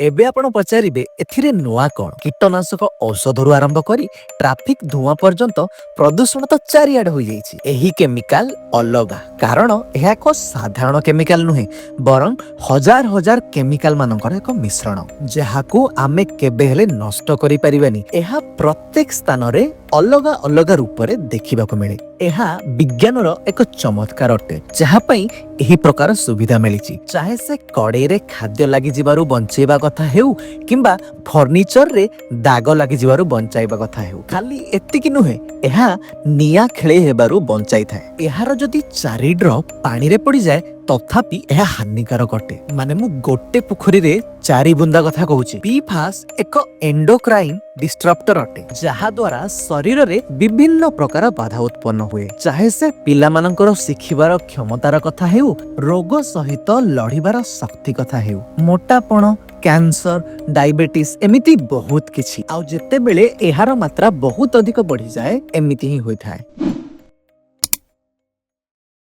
ଏବେ ଆପଣ ପଚାରିବେ, ଏଥିରେ ନୂଆ କଣ? କୀଟନାଶକ ଔଷଧରୁ ଆରମ୍ଭ କରି ଟ୍ରାଫିକ ଧୂଆଁ ପର୍ଯ୍ୟନ୍ତ ପ୍ରଦୂଷଣ ତ ଚାରିଆଡେ ହୋଇଯାଇଛି। ଏହି କେମିକାଲ ଅଲଗା, କାରଣ ଏହା ଏକ ସାଧାରଣ କେମିକାଲ ନୁହେଁ, ବରଂ ହଜାର ହଜାର କେମିକାଲ ମାନଙ୍କର ଏକ ମିଶ୍ରଣ, ଯାହାକୁ ଆମେ କେବେ ହେଲେ ନଷ୍ଟ କରିପାରିବାନି। ଏହା ପ୍ରତ୍ୟେକ ସ୍ଥାନରେ ଅଲଗା ଅଲଗା ରୂପରେ ଦେଖିବାକୁ ମିଳେ। ଏହା ବିଜ୍ଞାନର ଏକ ଚମତ୍କାର ଅଟେ, ଯାହା ପାଇଁ ଏହି ପ୍ରକାର ସୁବିଧା ମିଳିଛି। ଚାହେ ସେ କଡ଼େଇରେ ଖାଦ୍ୟ ଲାଗିଯିବାରୁ ବଞ୍ଚେଇବା କଥା ହେଉ କିମ୍ବା ଫର୍ଣ୍ଣିଚରରେ ଦାଗ ଲାଗିଯିବାରୁ ବଞ୍ଚାଇବା କଥା ହେଉ। ଖାଲି ଏତିକି ନୁହେଁ, ଏହା ନିଆଁ ଖେଳେଇ ହେବାରୁ ବଞ୍ଚାଇଥାଏ। ଏହାର ଯଦି 4 ଡ୍ରପ୍ ପାଣିରେ ପଡ଼ିଯାଏ, ତଥାପି ଏହା ହାନିକାରକ ଅଟେ। ମାନେ ମୁଁ ଗୋଟେ ପୋଖରୀରେ ଚାରି ବୁନ୍ଦା କଥା କହୁଛି। ପିଫାସ୍ ଏକ ଏଣ୍ଡୋକ୍ରାଇନ୍ ଡିଷ୍ଟ୍ରପ୍ଟର ଅଟେ, ଯାହା ଦ୍ୱାରା ଶରୀରରେ ବିଭିନ୍ନ ପ୍ରକାର ବାଧା ଉତ୍ପନ୍ନ ହୁଏ। ଚାହେ ସେ ପିଲାମାନଙ୍କର ଶିଖିବାର କ୍ଷମତାର କଥା ହେଉ, ରୋଗ ସହିତ ଲଢିବାର ଶକ୍ତି କଥା ହେଉ, ମୋଟାପଣ, କ୍ୟାନ୍ସର, ଡାଇବେଟିସ୍, ଏମିତି ବହୁତ କିଛି। ଆଉ ଯେତେବେଳେ ଏହାର ମାତ୍ରା ବହୁତ ଅଧିକ ବଢିଯାଏ, ଏମିତି ହିଁ ହୋଇଥାଏ।